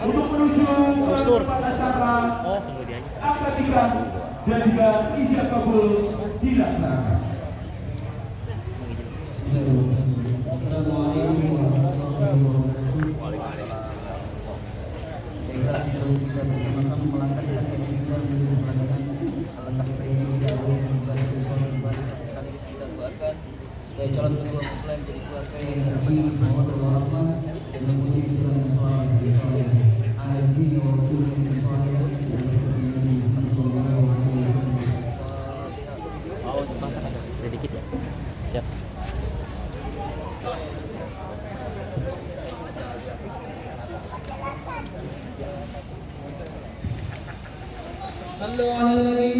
untuk menuju ke Kustur. tempat acara Oh, tunggu dia aja. akadikan dan juga ijab kabul dilaksanakan. Assalamualaikum warahmatullahi wabarakatuh. Kita bersama-sama melangkahkan kaki kita menuju pelaksanaan. Alangkah baiknya jika Allah memberi kekuatan sekaligus kita doakan supaya calon kedua mempelai menjadi keluarga yang bersih, mawaddah warahmah dan mempunyai tujuan soleh soleh. Amin wa kullu soleh dan berkenan sallallahu alaihi wasallam. Oh, depan kan ada sedikit ya. Siap. Sallu ala Nabi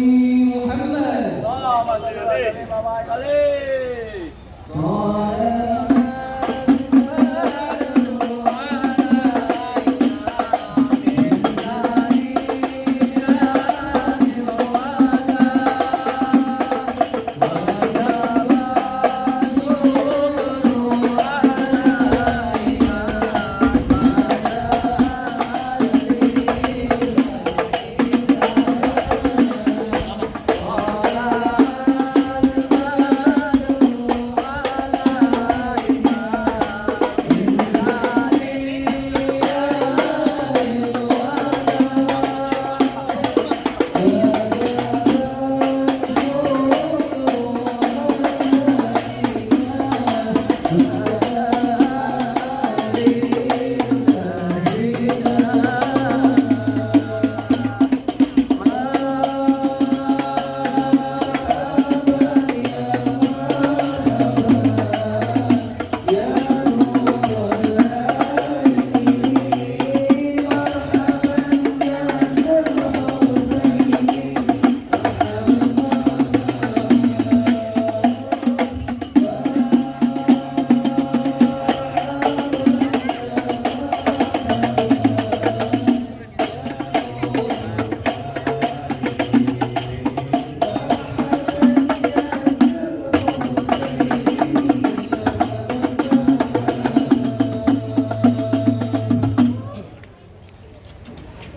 Muhammad.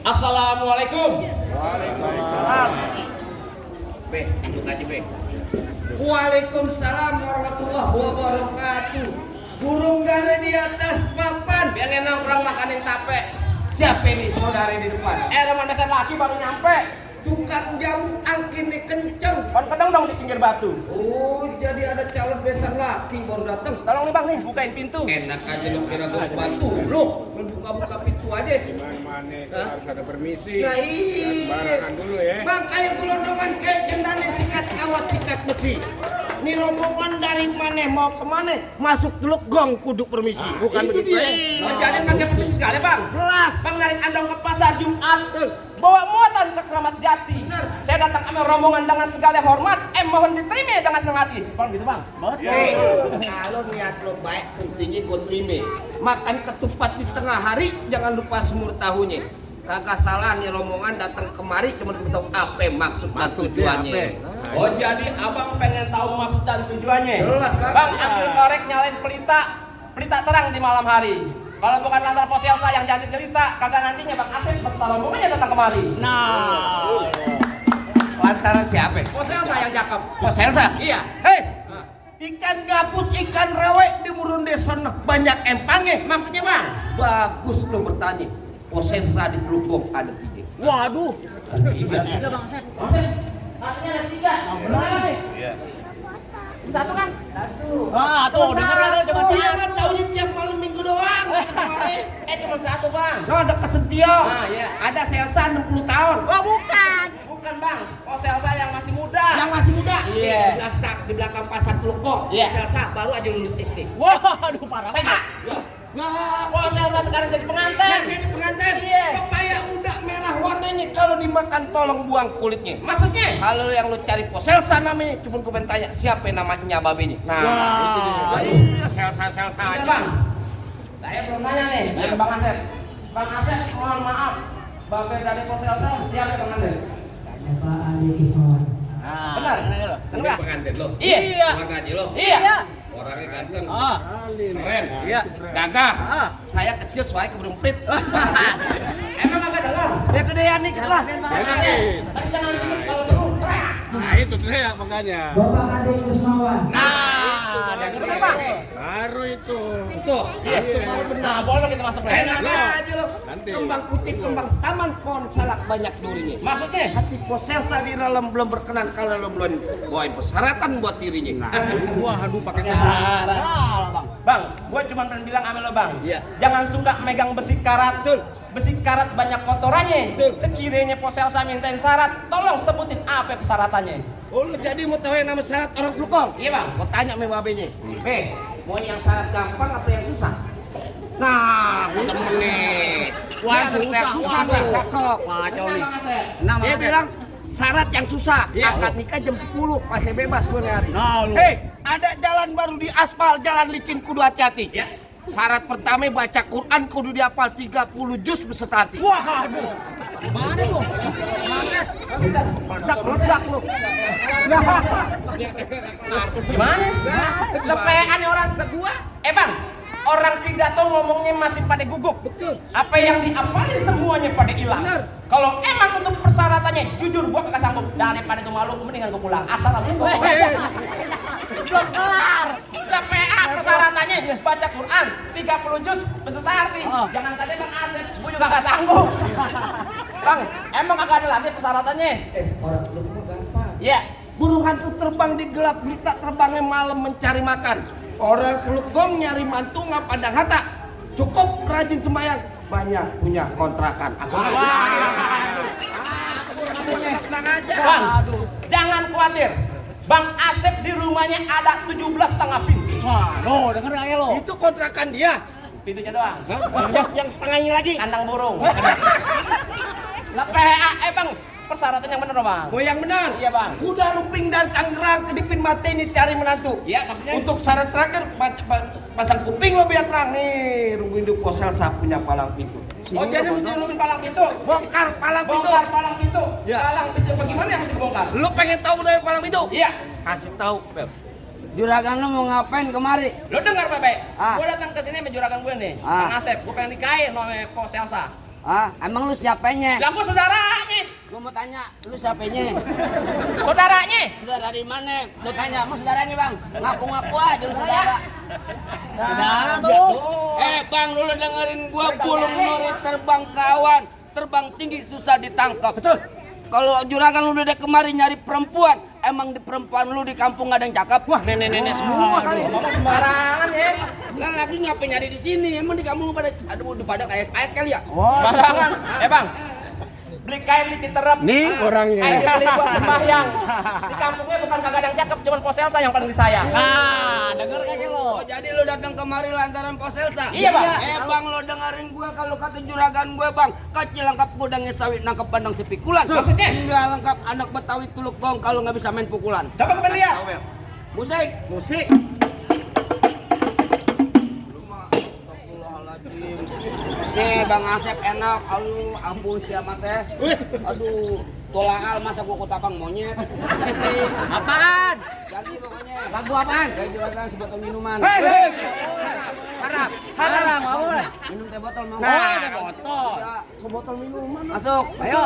Assalamualaikum. Waalaikumsalam. Be, duduk aja be. Waalaikumsalam warahmatullahi wabarakatuh. Burung dari di atas papan. Biar nongkrong makanin tape. Siapa ini saudara di depan? Roman mesin laki baru nyampe. Tukang jamu angkin nih kenceng. Kon kedong dong di pinggir batu. Oh, jadi ada calon besan laki baru datang. Tolong nih bang nih, bukain pintu. Enak aja lo kira gue batu. Lo membuka-buka pintu aja. Gimana itu Hah? harus ada permisi. Nah, Jangan sembarangan dulu ya. Bang, kayak gelondongan kayak cendana sikat kawat sikat besi. Ini rombongan dari mana mau kemana? Masuk dulu gong kudu permisi. Bukan begitu. Oh, jadi pakai permisi sekali bang. Jelas. Bang dari Andong ke pasar Jumat. Bawa muatan ke Keramat Jati. Saya datang kami rombongan dengan segala hormat. Mohon diterima dengan senang hati. Bang gitu bang. Hei, kalau niat lo baik, pentingnya gue terima. Makan ketupat di tengah hari, jangan lupa semur tahunya. Kagak salah nih rombongan datang kemari cuma kita tahu apa maksud dan tujuannya. Oh jadi abang pengen tahu maksud dan tujuannya? Jelas, Bang. Bang ambil korek nyalain pelita terang di malam hari. Kalau bukan lantar Poselsa yang jadi cerita, kagak nantinya Bang Asep beserta rombongannya datang kemari. Nah, Lantaran siapa? Poselsa yang cakep. Poselsa? Iya. Hei, ikan gabus, ikan rewek di murun desa banyak empangnya. Maksudnya bang? Bagus lo bertanya. Poselsa di Grogol ada 3. Waduh. Tiga Bang Asep. Bang Asep, katanya ada 3. Benar nih? Iya. Satu kan? Ah, tuh denger ada cuma Oh, satu. jangan tahunya tiap malam minggu doang. Cuma satu bang. Lo ada Kesetio. Ah, iya. Ada Selsa 60 tahun. Oh, bukan. Bukan bang, Poselsa yang masih muda. Yang masih muda. Iya. Di belakang pasar Teluk Gong. Iya. Selsa baru aja lulus SD. Waduh, parah PA. banget. Nah, Poselsa sekarang jadi pengantin. yang jadi pengantin. Iya. Pepaya muda merah warnanya kalau dimakan tolong buang kulitnya. Maksudnya? Kalau yang lu cari Poselsa namanya, cuma gue pengen tanya siapa namanya babenya. Nah, itu dia. Wah. Selsa Bentar, aja. bang. Saya belum nanya nih, dari Bang Asep. Bang Asep, mohon maaf. Babe dari Poselsa, siapa Bang Asep? Pak Ali Kishon. Nah, Benar? ini loh. Benar? Pengantin lo. Iya. Keluarga aja lo. Iya. Orang Orangnya ganteng. Keren. Iya. Gagah. Saya kecil soalnya keberempit. Emang agak dengar? Ya gedean nih lah. Tapi jangan gini kalau perlu teriak. Nah itu teriak makanya. Bapak Ade Kusmawan. Bener bang? Baru itu. Itu. Itu baru benar. Nah, boleh kita masuk lagi. Enak aja lo. Nanti. Kembang putih, kembang taman pohon salak banyak durinya. Maksudnya? Hati Poselsa di dalam belum berkenan kalau lo belum bawain persyaratan buat dirinya. Wah, aduh pakai Syarat. Bang, gue cuma pengen bilang sama lo bang. Iya. Jangan suka megang besi karat. Besi karat banyak kotorannya. Betul. Sekiranya Poselsa mintain syarat, tolong sebutin apa persyaratannya. Oh lo jadi mau tahu yang nama syarat orang Klukong? Iya bang. Mau tanya sama babenya. Mau yang syarat gampang apa yang susah? Nah, gue demen nih. Wah, Yang susah. cakep. Kacau nih. Nah, Dia bilang syarat yang susah. Iya. Akad nikah jam 10, masih bebas gue nih hari. Nah, lu. Ada jalan baru di aspal, jalan licin kudu hati-hati. Ya. Syarat pertama baca Quran kudu dihafal 30 juz beserta arti. Wah, aduh. Gimana lu? Meledak lu. Nah, Gimana? Lepean nih orang. gua Bang, orang pidato ngomongnya masih pada gugup. betul. Apa yang diapalin semuanya pada hilang. Bener. Kalau emang untuk persyaratannya, jujur gua kagak sanggup. Daripada itu malu, mendingan gua pulang. Assalamualaikum. Belum kelar. Udah PA persyaratannya, baca Quran 30 juz beserta arti. Jangan katanya Bang Asep, gua juga gak sanggup. Bang, emang kagak ada lagi persyaratannya? Orang belum gampang. Iya. Burung hantu terbang di gelap, berita terbangnya malam mencari makan. Orang Klukong nyari mantu nggak padang harta. Cukup rajin sembahyang, banyak punya kontrakan. Tenang aja. Bang, jangan khawatir. Bang Asep di rumahnya ada 17,5 pintu. Wah, lo denger gak ya lo? Itu kontrakan dia. Pintunya doang. Yang setengahnya lagi. Kandang burung. Lah PA, bang, persyaratan yang bener dong bang. Mau yang benar? Iya bang. Kuda lumping dari Tangerang ke Dipin Mate ini cari menantu. Iya maksudnya. Untuk syarat terakhir pasang kuping lo biar terang nih. Rungguin di Poselsa punya palang pintu. Oh jadi mesti lumin palang pintu. Bongkar palang pintu. Bongkar palang pintu. Ya. Palang pintu bagaimana yang mesti dibongkar? Lu pengen tahu dari palang pintu? Iya. Kasih tahu, Beb. Juragan lu mau ngapain kemari? Lo dengar Bebe? Ah. Gue datang ke sini sama juragan gue nih. Ah. Bang Asep, gue pengen nikahin sama Poselsa. Emang lu siapanya? Lah gue saudaranya. Gua mau tanya, lu siapanya? Saudaranya. Saudara dari mana? Lu tanya sama saudaranya, Bang. Ngaku-ngaku aja lu saudara. Saudara tuh. Bang, lu dengerin gua, burung nuri terbang kawan, terbang tinggi susah ditangkap. Betul. Kalau juragan lu udah kemari nyari perempuan, emang di perempuan lu di kampung gak ada yang cakep? Wah, nenek-nenek semua kali. Ngomong sembarangan ya. Lah lagi ngapain nyari di sini? Emang di kampung lu pada pada kayak ayat kali ya? Sembarangan. Bang. Beli kain di Citerep. Nih orangnya. Kain beli buat sembahyang. Di kampungnya bukan kagak ada yang cakep, cuman Poselsa yang paling disayang. Nah, denger gak sih lo? Oh jadi lu datang kemari lantaran Poselsa? Iya, Bang. Bang, lu dengerin gua kalau kata juragan gue bang, kecil lengkap gudangnya sawit nangkep pandang sepikulan. Maksudnya? Enggak lengkap anak Betawi tuluk gong kalau nggak bisa main pukulan. Coba kita lihat. Musik. Musik. Nih Bang Asep enak, aduh ampun siapa teh. Aduh, tolakal masa gua kutapang monyet. Apaan? Jadi pokoknya. Lagu apaan? Saya juragan sebotol minuman. Hei. Harap. Haram, mau boleh? Minum teh botol mau. Oh, ada botol. Ya, Sebotol minuman. masuk. Ayo.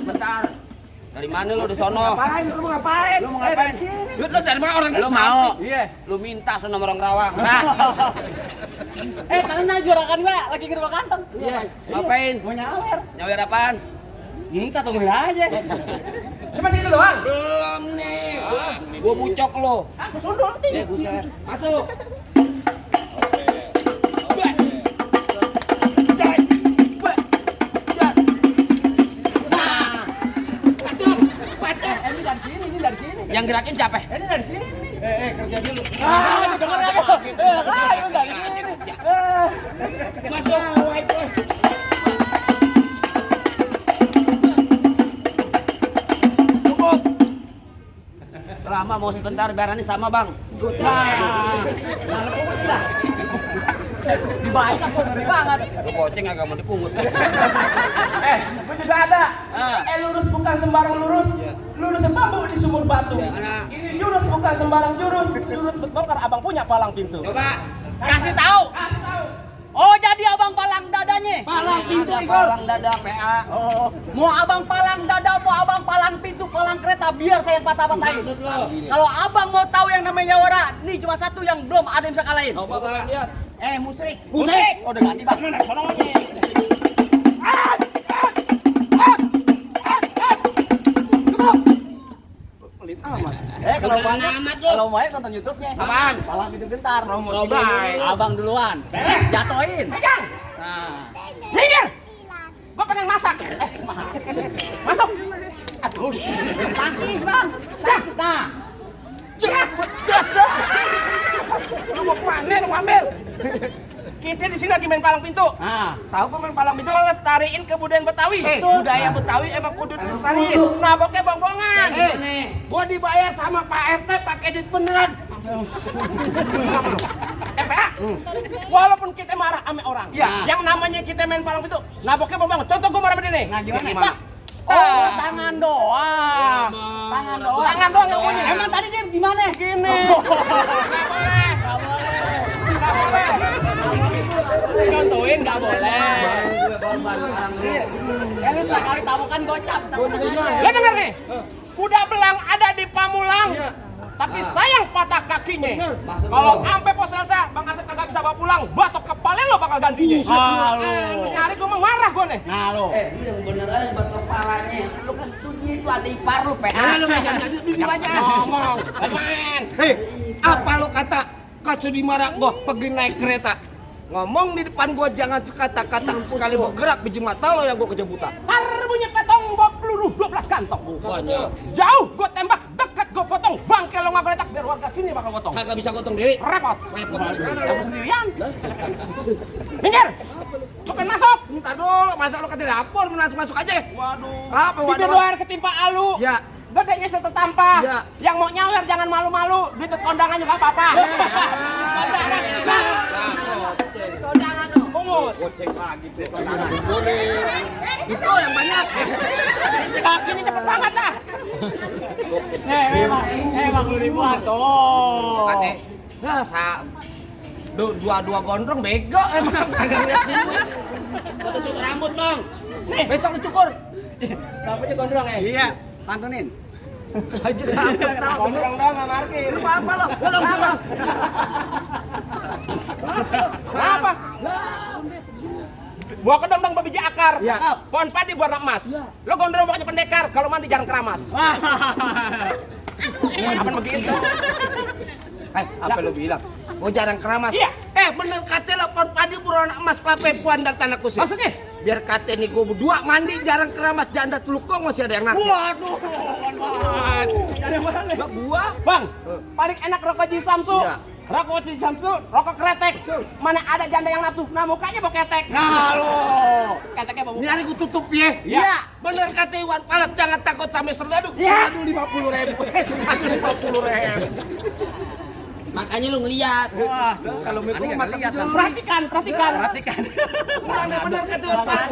Bentar. Dari mana lu di sono? Ngapain? Lu mau ngapain? Lu mau ngapain? Lu dari mana orang Lu mau? Iya. Lu minta sama orang Rawang. Tanya juragan gua lagi ke rumah kantong. Iya. Ngapain? Mau nyawer. Nyawer apaan? Minta tungguin aja. Cuma segitu doang. Belum nih. Gua bucok lo. Aku sundul Nih, buset. Masuk. Ini dari sini. Yang gerakin siapa? Ini dari sini. kerja dulu. Denger gak lo? Ini dari sini. Cukup. Lama mau sebentar biar ini sama bang. Dibaca kok ngeri banget. Lu goceng agak mau dipungut. Gue juga ada. Lurus bukan sembarang lurus. Lurus bambu di sumur batu. Mana? Ini jurus bukan sembarang jurus. Jurus berbongkar abang punya palang pintu. Coba. Kasih tahu. Oh, jadi abang palang dadanya. Palang pintu Ada Igor. palang dada PA. Oh, mau abang palang dada, mau abang palang pintu, palang kereta, biar saya yang patah-patahin. Kalau abang mau tahu yang namanya jawara, nih cuma satu yang belum ada yang bisa kalahin. Coba Bang lihat. Musrik. Musrik. Oh, udah ganti bang. Sono aja. Kalau mau nonton YouTube-nya. Apaan? Palang pintu gentar. Promosi baik. Abang duluan. Jatoin. Pegang. Nah. Minggir. Gue pengen masak. Masuk. Aduh, tangkis bang. Tangkis, nah. Lu mau kemana lu ngambil? Kita di sini lagi main palang pintu. Nah. Tahu pemain palang pintu lestariin kebudayaan Betawi. Budaya Betawi emang kudu dilestariin. Naboknya bongbongan. Gua dibayar sama Pak RT pakai duit beneran. PA. Walaupun kita marah sama orang, yang namanya kita main palang pintu, naboknya bongbongan. Contoh gua marah sama dia nih. Nah, gimana? Tak. Oh, tangan doang. Tangan doang. Tangan doang yang ini. Emang tadi dia gimana? Gini. Nggak boleh. Contohin nggak boleh. Lu sekali tamukan gocap. Lo denger nih, kuda belang ada di Pamulang, tapi sayang patah kakinya. Kalau sampai pos Selasa, Bang Asep kagak bisa bawa pulang, batok kepala lo bakal gantinya. Nyari gue mau marah gue nih. Nah lo. Lu yang bener aja buat kepalanya. Lu kan tujuh itu ada ipar lu PA. Lu aja ngomong, main. Hei, apa lo kata kasih marah gua pergi naik kereta? Ngomong di depan gua jangan sekata-kata sekali gua gerak biji mata lo yang gua kejebutan. Tar bunyi petong bawa peluru 12 kantong. Bukannya Jauh gua tembak, dekat gua potong. Bangke lo nggak geletak biar warga sini bakal potong. kagak bisa gotong diri. Repot. Repot. Kamu sendirian. Minggir. Gua pengen masuk. Ntar dulu, masa lo ke dapur masuk aja. Waduh. Apa Di waduh? luar ketimpa alu. Ya. Gedenya setetampah. Ya. Yang mau nyawer jangan malu-malu. Duit kondangan juga apa-apa. Kondangan. Kondangan dong. Pungut. Goceng lagi tuh. Boleh. Itu yang banyak. Kakinya cepet banget lah. Emang lu dibuat tuh. Ate. Dua gondrong bego emang kagak lihat duit. Gua tutup rambut, Bang. Nih, besok lu cukur. Rambutnya gondrong ya? Iya, pantunin. Aja tahu. Gondrong dong enggak markir. Lu apa lo? Lu apa? Apa? Gua kedondong babiji akar. Ya. Pohon padi warna emas. Lo gondrong pokoknya pendekar. Kalau mandi jarang keramas. Apa begitu? Apa lu bilang? Gua jarang keramas. Iya. Bener kata lo pohon padi berwarna emas kelapa puan dan tanah kusir. Maksudnya? Biar kata nih gua berdua mandi jarang keramas janda telukong masih ada yang naksir. Waduh. Ada mana? Lah gua Bang, paling enak rokok Ji Samsu. Iya. Rokok Ji Samsu, rokok kretek. Mana ada janda yang nafsu? Nah mukanya bau ketek. Nah lo. Keteknya bau ini muka. hari gua tutup ya. Iya. Bener kata Iwan Pales jangan takut sama serdadu. Iya. Serdadu 50.000. 50.000. Makanya lu ngeliat. Wah, Kalau mau mata lihat gua. Perhatikan. Bener kata Iwan Pales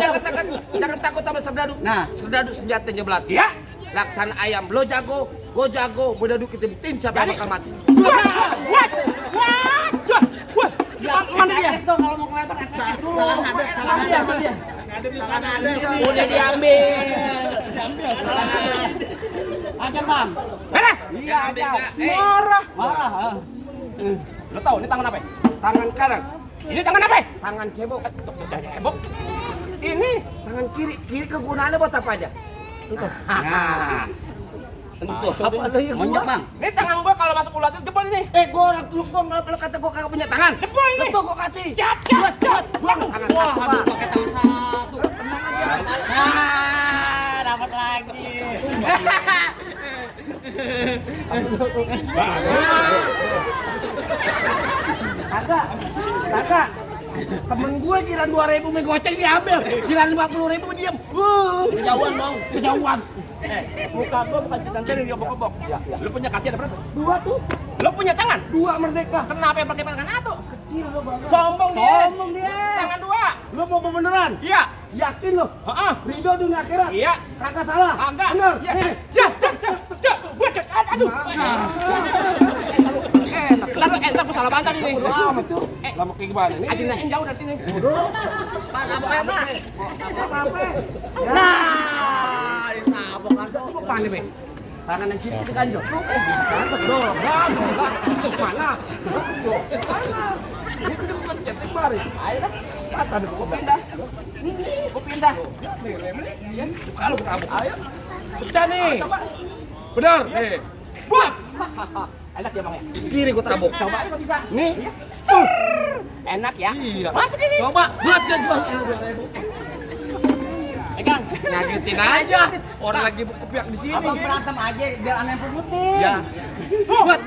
jangan takut sama serdadu. Nah. Serdadu senjatanya belat. Iya. Laksana ayam lo jago, gua jago, bedadu kita buktiin siapa yang bakal mati. Mana dia? Kalau mau kelempar salah hadap, salah hadap. Udah diambil. Aja bang. Beres. Iya aja. Marah. Marah. Lo tahu ini tangan apa? Tangan kanan, Ini tangan apa? tangan cebok. Cebok. Ini Tangan kiri kegunaannya buat apa aja? Nah, Untuk apa lo yang monjok gua? bang. ini tangan gua kalau masuk ulat itu jebol ini. Gua orang teluk dong, lo kata gua kagak punya tangan. Jebol ini. Betul gua kasih. Cat. Gua tangan Wah, satu, aduh, Pak. pakai tangan satu. Tenang aja. Nah, dapat lagi. Kagak. Temen gue kira 2.000 mie goceng diambil, kira 50.000 diem. Kejauhan, Bang. Kejauhan. Muka gua bukan cikan teri dia obok-obok. Lu punya kaki ada berapa? 2 tuh, Lu punya tangan? 2 merdeka. Kenapa yang pakai tangan satu? kecil lo bang. Sombong dia. Sombong dia. Tangan dua. Lo mau beneran? Iya. Yakin lo? Heeh. Ridho dunia akhirat? Iya. Kagak salah? Enggak. Bener? Iya. Nih. Ya. Aduh. Entar aku salah bantal ini. Amat tuh. Lama kayak gimana nih? Adinain jauh dari sini. Pak, apa ya, Pak? Apa? Nah, ditabok kan. Kok panik, Be? Tangan yang kiri itu kan, Jo. Mana? Ini udah pencet kemarin. Ayo dah. Mata deh, gua pindah. Gua pindah. Kalau kita abuk. Ayo. Pecah nih. Coba. Benar. Nih. Buat. Enak ya, Bang ya? Kiri gua tabuk. Coba aja bisa. Nih. Enak ya? Iya. Masuk ini. Coba. Buat dia jual. Pegang. Ngagetin aja. Orang lagi kepiak di sini. Abang berantem aja biar aneh putih. Ya. Buat.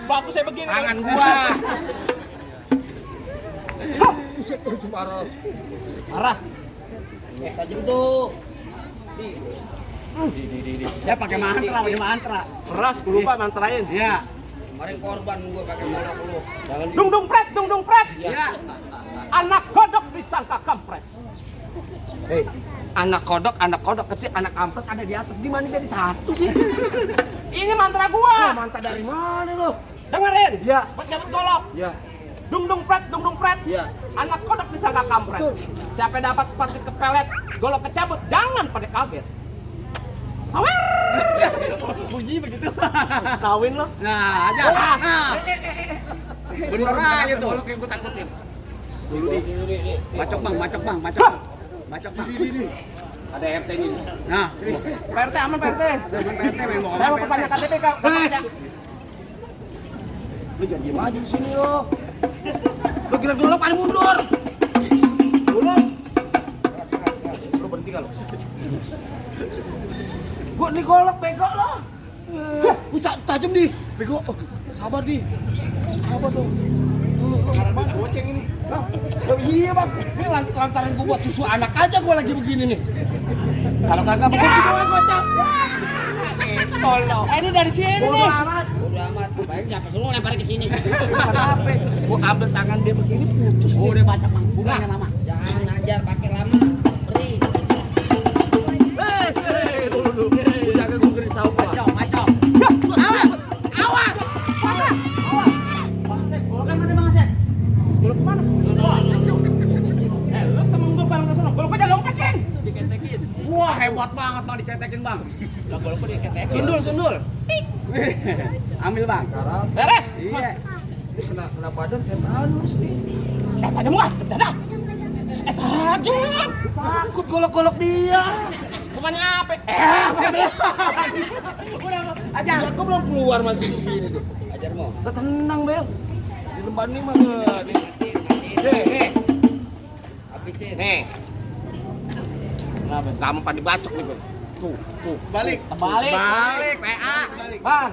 Bagus saya begini. Tangan gua. Buset tuh cuma Marah. Tajam tuh. Saya pakai mantra. Keras, gue lupa mantrain. Iya. Kemarin korban gue pakai golok lu. Dung dung pret. Iya. Anak kodok disangka kampret. Hei, anak kodok kecil, anak kampret ada di atas. Gimana jadi satu sih? Ini mantra gua. Mantap dari mana lo? Dengerin. Ya. Buat nyabut golok. Ya. Dung dung pret. Ya. Anak kodok disangka kampret. Betul. Siapa yang dapat pasti kepelet, golok kecabut, jangan pada kaget. Sawer. Bunyi begitu. Kawin lo. Nah, aja. Nah. Bener aja tuh. Golok yang gue takutin. Bacok bang. Ada RT ini. Nah, PRT aman PRT. main bawa Saya mau ke banyak KTP kak. Lu jangan diem aja di sini lo. Lu kira golok paling mundur. Golok. Lu berhenti kan lo? Gua nih golok bego lo. Tajam di. Bego. Oh, sabar di. Sabar dong. Karena banget goceng ini. Oh, iya bang. Ini lantaran gua buat susu anak aja gua lagi begini nih. Kalau kagak begini gua goceng. Tolong. Ini dari sini nih. udah amat. Baik, nyapa lu lempar ke sini. Kenapa? Gua ambil tangan dia begini putus. Oh, udah bacok bang. Bukannya lama. Jangan ajar pakai lama. Beri. Dulu. Jangan gua geri tahu gua. Bacok. Awas. Bang Sep, golokan mana Bang Sep? Golok kemana? Lu temen gua bareng ke sana. Golok gua jangan lompetin. Diketekin. Wah, hebat banget bang diketekin bang. Lah golok gua diketekin. Sundul. Ambil bang. Beres. Iya. Ini kena badan kayak halus nih. Tajam gua. Dadah. Tajam. Takut golok-golok dia. Bukannya apa? Aja, aku belum keluar masih di sini tuh. Ajar mau. Udah tenang, Bel. Di lembar ini mah Habisin. nih. Gampang dibacok nih, Bel. Tuh. Balik. Balik. PA. Bang,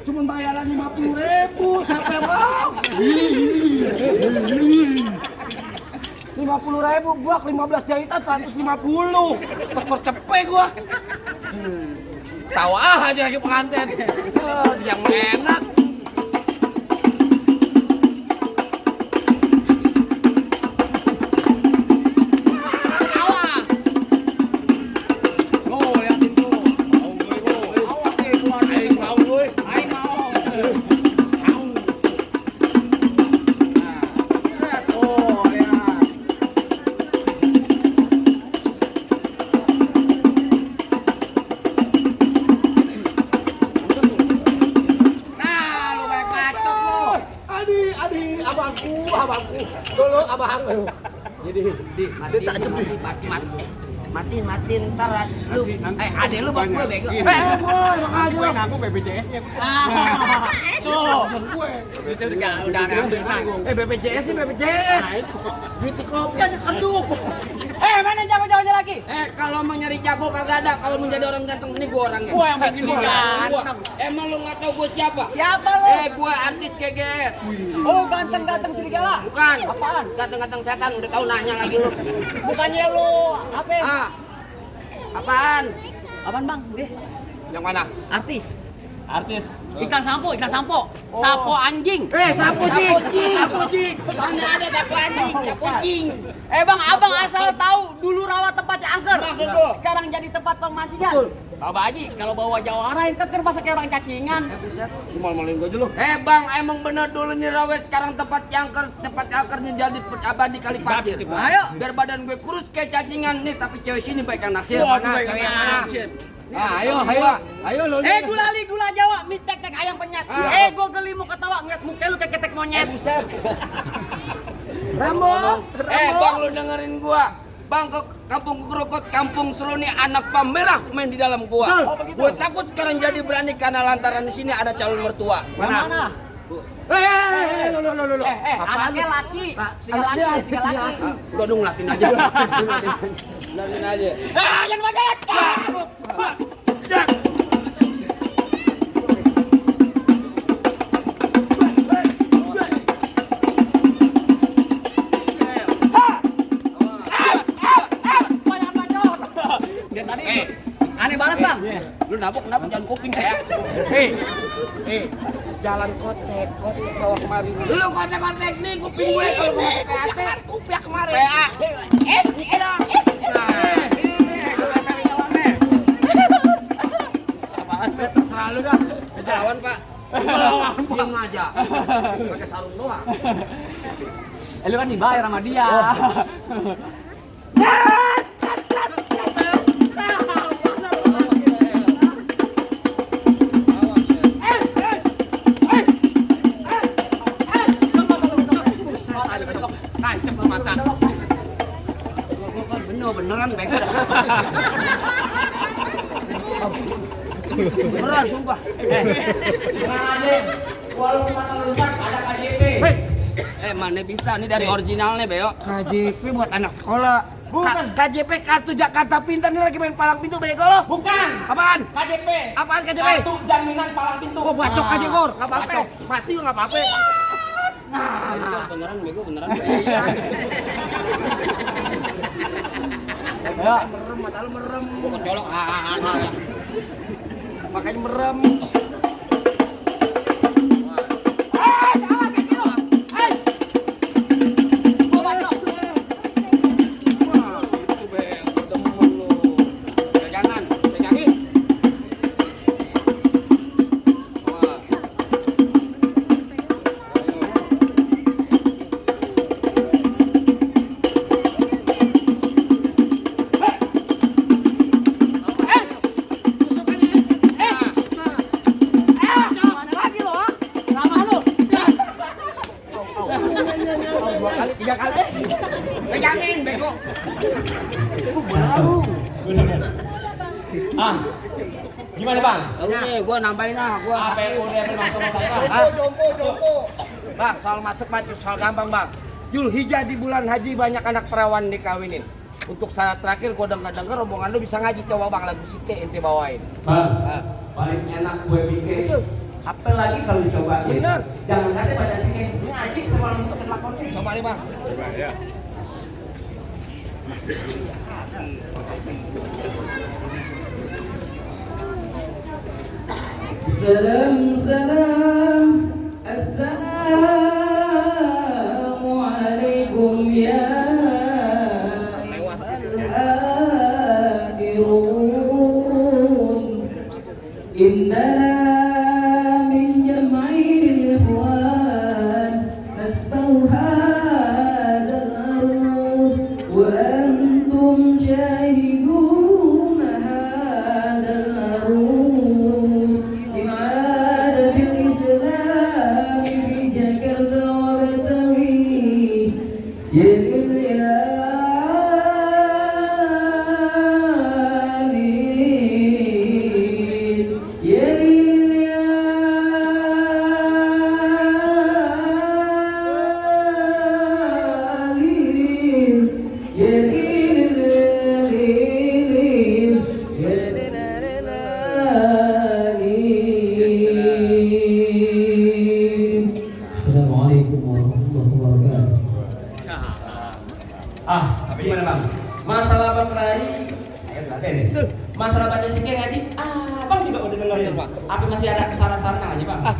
cuman bayaran 50.000, siapa yang mau? 50.000 gua 15 jahitan 150. Tekor cepet gua. Tahu aja lagi pengantin. Yang enak. Awas. Oh, liatin tuh. Awas nih, keluar nih. Aing mau. Set. Oh, ya. Nah, lu baik bacok lu. Adi, abangku. Dulu abang. Jadi, dia tajam nih. Mati, ntar lu, adek lu bang gue bego. Boy, makanya. Aku BPJS ya. Tuh, Itu udah ngambil tanggung. BPJS sih BPJS. Duit kopi ada keduk. mana jago-jagonya lagi? Kalau mau nyari jago kagak ada, kalau menjadi orang ganteng ini gua orangnya. Gua yang begini Gua. Emang lu nggak tahu gua siapa? Siapa lu? Gua artis GGS. Oh, ganteng-ganteng serigala. Bukan. Apaan? Ganteng-ganteng setan, udah tahu nanya lagi lu. Bukannya lu apa? Ah. Apaan? Apaan, Bang? Deh, Yang mana? artis. Artis. Ikan sampo. Sapo anjing. Sapu cing. Mana ada sapo anjing, sapo cing. Bang, abang asal tahu dulu rawa tempatnya angker. Sekarang jadi tempat pemancingan. Bapak Haji, kalau bawa jawara yang keker masa kayak orang cacingan. Mal-malin gua aja lu. Bang, emang bener dulu nyerawet sekarang tempat angkernya jadi abadi kali pasir. Ayo. Biar badan gue kurus kayak cacingan nih, tapi cewek sini baik yang naksir. Wah, Mana baik cewek yang yang mana? naksir. Ayo lo. Gula Jawa, mie tek ayam penyet. Gua geli mau ketawa ngeliat muka lu kayak ketek monyet. Rambo. Bang, lu dengerin gua. Bang, ke kampung Kerukut, kampung Seruni, anak pamerah main di dalam gua. Gue takut sekarang jadi berani karena lantaran di sini ada calon mertua. Mana? Lo. Anaknya laki. Tiga laki. Udah dong, lakin aja. Lakin aja. Jangan banget. Aneh balas bang. Lu nabok kenapa jangan kuping saya? Jalan kotek bawa kemari. Lu kotek-kotek nih kuping gue kalau ngomong kotek, kupiak kemarin. Terserah lu dah. Lawan, Pak. Diam aja. Pakai sarung doang. Lu kan dibayar sama dia. Tancap ke mata. Gua kan beneran bego. Beneran sumpah. Walaupun mata rusak ada KJP. Mana bisa nih dari originalnya, Beo. KJP buat anak sekolah. Bukan. KJP kartu Jakarta Pintar nih lagi main palang pintu bego lo. Bukan. Apaan? KJP. Apaan KJP? Kartu jaminan palang pintu. Oh, bacok aja Gor. Enggak apa-apa. Mati lu enggak apa-apa. Beneran bego, beneran. Merem, mata lu merem. Gua kecolok. Makanya merem. Pegangan, pegangin. Tiga kali. Pegangin, bego. Gimana bang? Lalu nih, gua nambahin gua. Apa yang udah memang sama saya? Jompo. Bang, soal masuk maju soal gampang, Bang. Julhijjah di bulan haji banyak anak perawan dikawinin. Untuk syarat terakhir gua denger rombongan lu bisa ngaji, coba Bang lagu Sike ente bawain. Bang, paling enak gue bikin. Apa lagi kalau dicobain? Bener. Jangan katanya pada sini. Ini aja semalam untuk lakonnya. Coba nih, Bang. Salam, assalamualaikum ya al-hadirun. Innana min jam'il ikhwan nasbahu hadzal arus wa antum shahidun hadzal arus.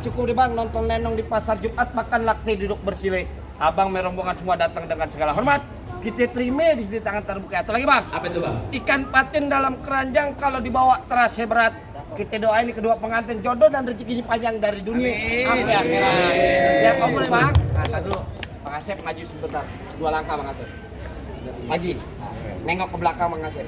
cukup deh bang nonton lenong di pasar Jumat, makan laksi duduk bersile. Abang merombongan semua datang dengan segala hormat. Kita terima di sini tangan terbuka. Atau lagi bang? Apa itu bang? Ikan patin dalam keranjang kalau dibawa terasa berat. Kita doain ini kedua pengantin jodoh dan rezekinya panjang dari dunia sampai akhirat. Ya kau boleh bang? Nah, dulu. Bang Asep maju sebentar. 2 langkah Bang Asep. Lagi. Nengok ke belakang Bang Asep.